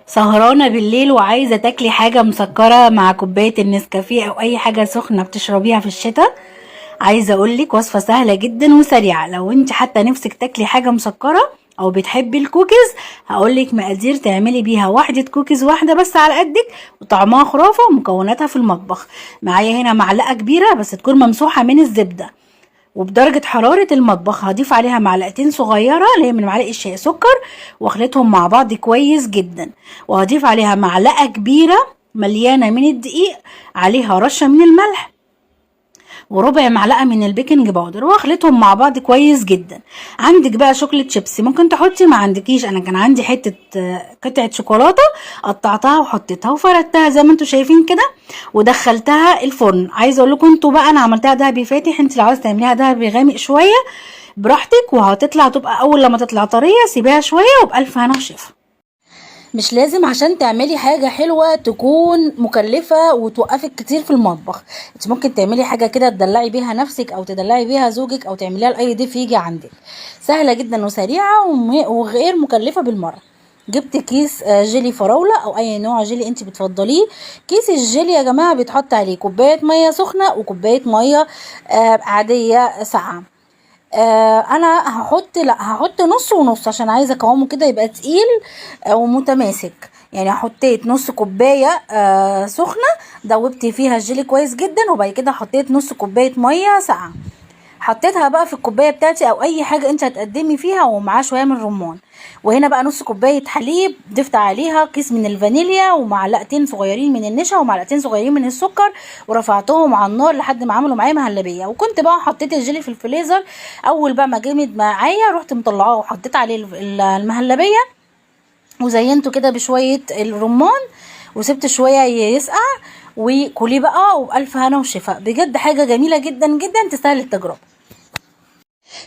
سهرانة بالليل وعايزة تاكلي حاجة مسكرة مع كوباية النسكافيه او اي حاجة سخنة بتشربيها في الشتاء. عايزة اقولك وصفة سهلة جدا وسريعة. لو انت حتى نفسك تاكلي حاجة مسكرة او بتحبي الكوكيز، هقولك مقادير تعملي بيها واحدة كوكيز واحدة بس على قدك، وطعمها خرافة ومكوناتها في المطبخ. معايا هنا معلقة كبيرة بس تكون ممسوحة من الزبدة وبدرجة حرارة المطبخ، هضيف عليها معلقتين صغيرة اللي هي من معالق الشاي سكر، واخلطهم مع بعض كويس جدا. وهضيف عليها معلقة كبيرة مليانة من الدقيق، عليها رشة من الملح وربع معلقة من ال baking powder، واخلطهم مع بعض كويس جدا. عندك بقى chocolate chips ممكن تحطي، ما عندكيش انا كان عندي حتة قطعة شوكولاتة قطعتها وحطيتها وفردتها زي ما انتم شايفين كده ودخلتها الفرن. عايزه اقول لكم انتوا بقى انا عملتها دهبي فاتح، انت لو عايزه تعمليها دهبي غامق شوية براحتك، وهتطلع تبقى اول لما تطلع طرية سيبيها شوية وبألف هنا وشفا. مش لازم عشان تعملي حاجة حلوة تكون مكلفة وتوقفك كتير في المطبخ، انت ممكن تعملي حاجة كده تدلعي بيها نفسك او تدلعي بيها زوجك او تعمليها لأي ضيف يجي عندك. سهلة جدا وسريعة وغير مكلفة بالمرة. جبت كيس جيلي فراولة او اي نوع جيلي انت بتفضليه. كيس الجيلي يا جماعة بيتحط عليه كوباية مية سخنة وكوباية مية عادية ساقعة. انا هحط، لا هحط نص ونص عشان عايزه قوامه كده يبقى تقيل ومتماسك. يعني حطيت نص كوباية سخنة دوبت فيها الجيلي كويس جدا، وبعد كده حطيت نص كوباية مية ساقعه، حطيتها بقى في الكوباية بتاعتي او اي حاجة انت هتقدمي فيها، ومعاه شوية من الرمان. وهنا بقى نص كوباية حليب ضفت عليها كيس من الفانيليا ومعلقتين صغيرين من النشا ومعلقتين صغيرين من السكر، ورفعتهم على النار لحد ما عملوا معايا مهلبية. وكنت بقى حطيت الجيلي في الفريزر، اول بقى ما جمد معايا رحت مطلعاه وحطيت عليه المهلبيه وزينته كده بشوية الرمان وسبت شوية يسقع. وكلية بقى وبألف هنا وشفا. بجد حاجة جميلة جدا جدا تستاهل التجربة.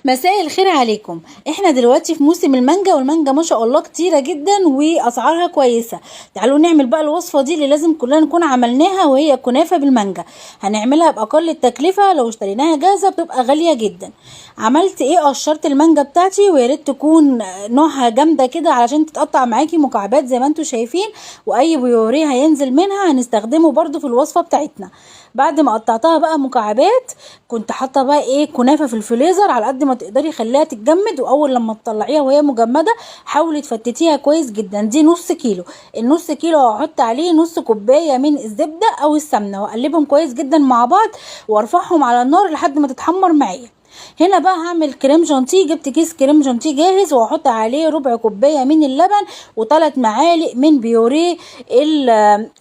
مساء الخير عليكم. احنا دلوقتي في موسم المانجا، والمانجا ما شاء الله كتيرة جدا واسعارها كويسة. تعالوا نعمل بقى الوصفة دي اللي لازم كلنا نكون عملناها، وهي كنافة بالمانجا. هنعملها باقل التكلفة، لو اشتريناها جاهزة بتبقى غالية جدا. عملت ايه؟ قشرت المانجا بتاعتي، ويا ريت تكون نوعها جامدة كده علشان تتقطع معاكي مكعبات زي ما انتم شايفين، واي بيوريه هينزل منها هنستخدمه برضو في الوصفة بتاعتنا. بعد ما قطعتها بقى مكعبات، كنت حاطه بقى ايه كنافه في الفريزر على قد ما تقدري خليها تتجمد، واول لما تطلعيها وهي مجمده حاولي تفتتيها كويس جدا. دي نص كيلو، النص كيلو هحط عليه نص كوباية من الزبدة او السمنة واقلبهم كويس جدا مع بعض وارفعهم على النار لحد ما تتحمر معايا. هنا بقى هعمل كريم جانتيه. جبت كيس كريم جانتيه جاهز واحط عليه ربع كوباية من اللبن وثلاث معالق من بيوريه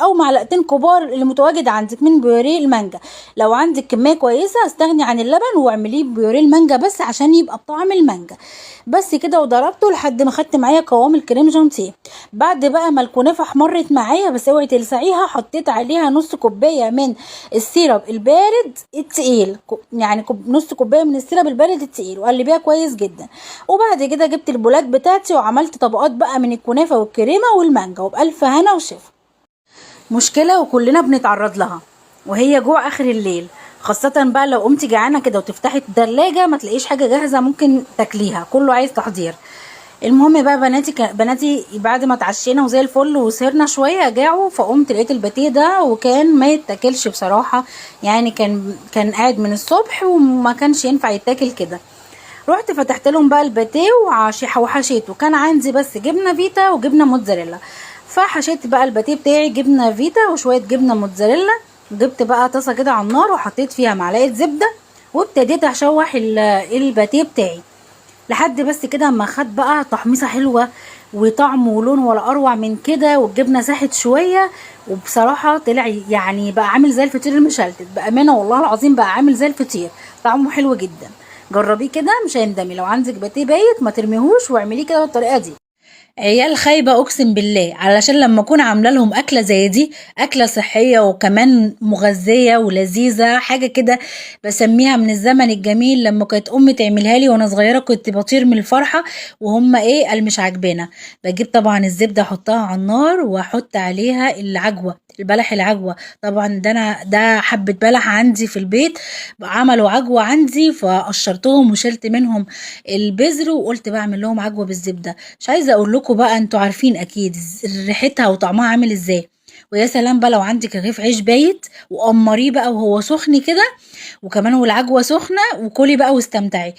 او معلقتين كبار اللي متواجد عندك من بيوريه المانجا. لو عندك كمية كويسة استغني عن اللبن واعمليه بيوريه المانجا بس عشان يبقى بطعم المانجا بس كده. وضربته لحد ما خدت معايا قوام الكريم جانتيه. بعد بقى ما الكنافه احمرت معايا، بس اوعي تلسعيها، حطيت عليها نص كوباية من ال syrup البارد التقيل، يعني نص كوباية من ال syrup البارد التقيل، وقلبيها كويس جدا. وبعد كده جبت البولات بتاعتي وعملت طبقات بقى من الكنافه والكريمه والمانجا، وبألف هنا وشفا. مشكلة وكلنا بنتعرض لها، وهي جوع اخر الليل، خاصة بقى لو قمتي جعانة كده وتفتحي التلاجة ما تلاقيش حاجة جاهزة ممكن تاكليها، كله عايز تحضير. المهم بقى بناتي بعد ما اتعشينا وزي الفل وسهرنا شوية جاعوا، فقمت لقيت الباتيه ده وكان ما يتاكلش بصراحة، يعني كان قاعد من الصبح وما كانش ينفع يتاكل كده. رحت فتحت لهم بقى الباتيه وحشيته. كان عندي بس جبنه فيتا وجبنه موتزاريلا، فحشيت بقى الباتيه بتاعي جبنه فيتا وشوية جبنه موتزاريلا. جبت بقى طاسه كده على النار وحطيت فيها معلقه زبدة وابتديت اشوح الباتيه بتاعي لحد بس كده ما خد بقى تحميصه حلوة وطعم ولون ولا اروع من كده، والجبنه ساحت شوية، وبصراحة طلع يعني بقى عامل زي الفطير المشلتت بامانه، والله العظيم بقى عامل زي الفطير، طعمه حلو جدا. جربيه كده مش هيندمي. لو عندك باتيه بايت ما ترميهوش واعمليه كده بالطريقة دي. عيال خايبة اقسم بالله، علشان لما اكون عامله لهم اكله زي دي، اكله صحية وكمان مغذيه ولذيذه، حاجة كده بسميها من الزمن الجميل لما كانت امي تعملها لي وانا صغيرة كنت بطير من الفرحة، وهم ايه قال مش عاجبانا. بجيب طبعا الزبدة احطها على النار واحط عليها العجوه البلح العجوه. طبعا ده انا ده حبه بلح عندي في البيت، عملوا عجوه عندي فقشرتهم وشلت منهم البذر وقلت بعمل لهم عجوه بالزبده. مش عايزه اقول لكم بقى، انتوا عارفين اكيد ريحتها وطعمها عامل ازاي. ويا سلام بقى لو عندك رغيف عيش بايت وقمريه بقى وهو سخن كده، وكمان والعجوه سخنة، وكلي بقى واستمتعي.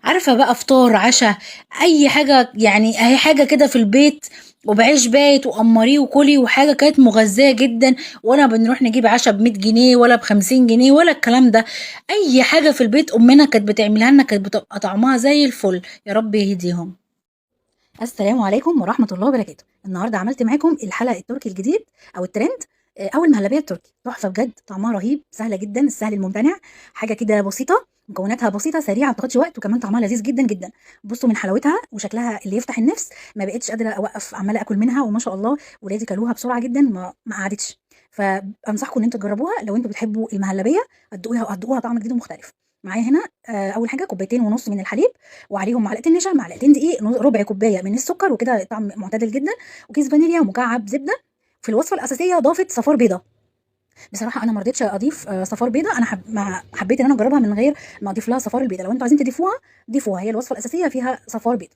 عارفه بقى فطار عشاء اي حاجة، يعني اي حاجة كده في البيت وبعيش بايت وقمريه وكلي، وحاجه كانت مغذيه جدا. وانا بنروح نجيب عشاء ب100 جنيه ولا ب50 جنيه ولا الكلام ده، اي حاجة في البيت امنا كانت بتعملها لنا كانت بتبقى طعمها زي الفل. يا رب يهديهم. السلام عليكم ورحمة الله وبركاته. النهارده عملت معاكم الحلقة التركي الجديد او الترند، او المهلبيه التركي. تحفة بجد، طعمها رهيب، سهلة جدا، السهل الممتنع، حاجة كده بسيطة، مكوناتها بسيطة سريعة، ما بتاخدش وقت، وكمان طعمها لذيذ جدا جدا. بصوا من حلاوتها وشكلها اللي يفتح النفس، ما بقتش قادرة اوقف، عماله اكل منها، وما شاء الله ولادي كلوها بسرعة جدا، ما قعدتش. فانصحكم ان انتوا تجربوها لو انتوا بتحبوا المهلبيه، هتدوقوها طعم جديد ومختلف. معايا هنا اول حاجة 2.5 كوباية من الحليب، وعليهم معلقتين نشا، معلقتين دقيق، ربع كوباية من السكر، وكده طعم معتدل جدا، وكيس فانيليا، ومكعب زبدة. في الوصفة الاساسية ضافت صفار بيضة. بصراحة انا ما رضيتش اضيف صفار بيضة، انا حبيت ان انا اجربها من غير ما اضيف لها صفار البيضة. لو انتوا عايزين تضيفوها ضيفوها، هي الوصفة الاساسية فيها صفار بيضة.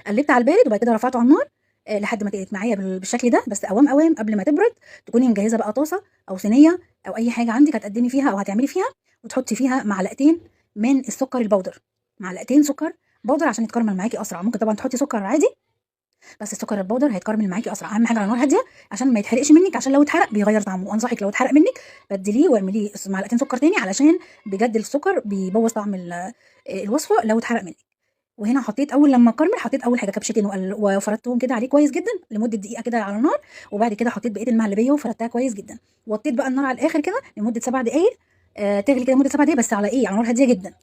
قلبت على البارد وبعد كده رفعته على النار لحد ما تقلت معايا بالشكل ده، بس اوام اوام قبل ما تبرد. تكوني مجهزة بقى طاسه او صينية او اي حاجة عندك هتقدمي فيها او هتعملي فيها، وتحطي فيها معلقتين من السكر البودر، معلقتين سكر بودر عشان يتكرمل معاكي اسرع. ممكن طبعا تحطي سكر عادي، بس السكر البودر هيتكرمل معاكي اسرع. اهم حاجة على نار هادية عشان ما يتحرقش منك، عشان لو اتحرق بيغير طعمه. وانصحك لو اتحرق منك بدليه واعمليه معلقتين سكر تاني، علشان بجد السكر بيبوظ طعم الوصفة لو اتحرق منك. وهنا حطيت اول لما كرمل، حطيت اول حاجة كبشتين وفردتهم كده عليه كويس جدا لمدة دقيقة كده على النار، وبعد كده حطيت بقية المهلبيه وفردتها كويس جدا. وطيت بقى النار على الاخر كده لمدة 7 دقائق، تغلي كده لمدة 7 دقائق بس، على ايه؟ على نار هادية جدا.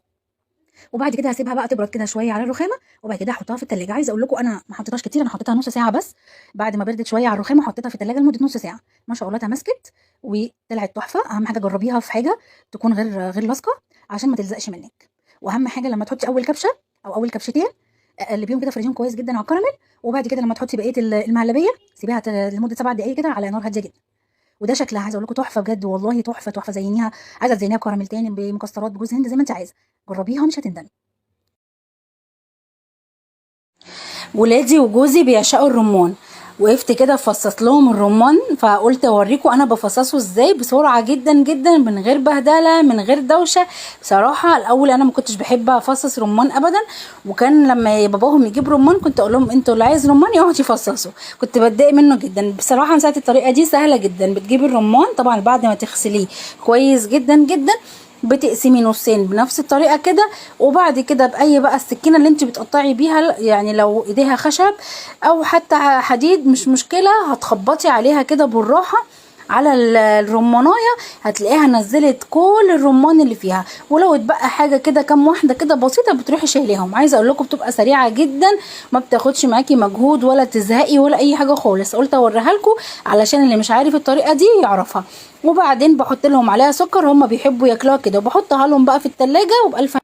وبعد كده هسيبها بقى تبرد كده شوية على الرخامه، وبعد كده احطها في التلاجة. عايزه اقول لكم انا ما حطيتهاش كتير، انا حطيتها نص ساعة بس. بعد ما بردت شوية على الرخامه حطيتها في التلاجة لمدة نص ساعة، ما شاء الله تماسكت وطلعت تحفة. اهم حاجة جربيها في حاجة تكون غير لاصقه عشان ما تلزقش منك. واهم حاجة لما تحطي اول كبشة او اول كبشتين قلبيهم كده، فرجيهم كويس جدا على الكراميل. وبعد كده لما تحطي بقية المهلبيه سيبيها لمدة 7 دقائق كده على نار هادية جدا. وده شكلها عايزه اقول لكم تحفة بجد والله، تحفة تحفة. زينيها، عايزه تزينيها بكراميل تاني، بمكسرات، بجوز هند، زي ما انت عايزه. جربيها مش هتندمي. ولادي وجوزي بيعشقوا الرمان، وقفت كده فصصت لهم الرمان، فقلت اوريكم انا بفصصه ازاي بسرعة جدا جدا من غير بهدله من غير دوشه. بصراحة الاول انا ما كنتش بحب افصص رمان ابدا، وكان لما باباهم يجيب رمان كنت اقول لهم انتوا اللي عايز رمان يقعد يفصصه، كنت بتضايق منه جدا. بصراحة ساعة الطريقة دي سهلة جدا. بتجيبي الرمان طبعا بعد ما تغسليه كويس جدا جدا، بتقسمي نصين بنفس الطريقة كده، وبعد كده باي بقى السكينة اللي انت بتقطعي بيها، يعني لو ايديها خشب او حتى حديد مش مشكلة، هتخبطي عليها كده بالراحة على الرمانايه، هتلاقيها نزلت كل الرمان اللي فيها. ولو اتبقى حاجة كده كام واحدة كده بسيطة بتروحي شايليهم. عايزه اقول لكم بتبقى سريعة جدا، ما بتاخدش معاكي مجهود ولا تزهقي ولا اي حاجة خالص. قلت اوريها لكم علشان اللي مش عارف الطريقة دي يعرفها. وبعدين بحط لهم عليها سكر، هم بيحبوا ياكلوها كده، وبحطها لهم بقى في التلاجة. وبألف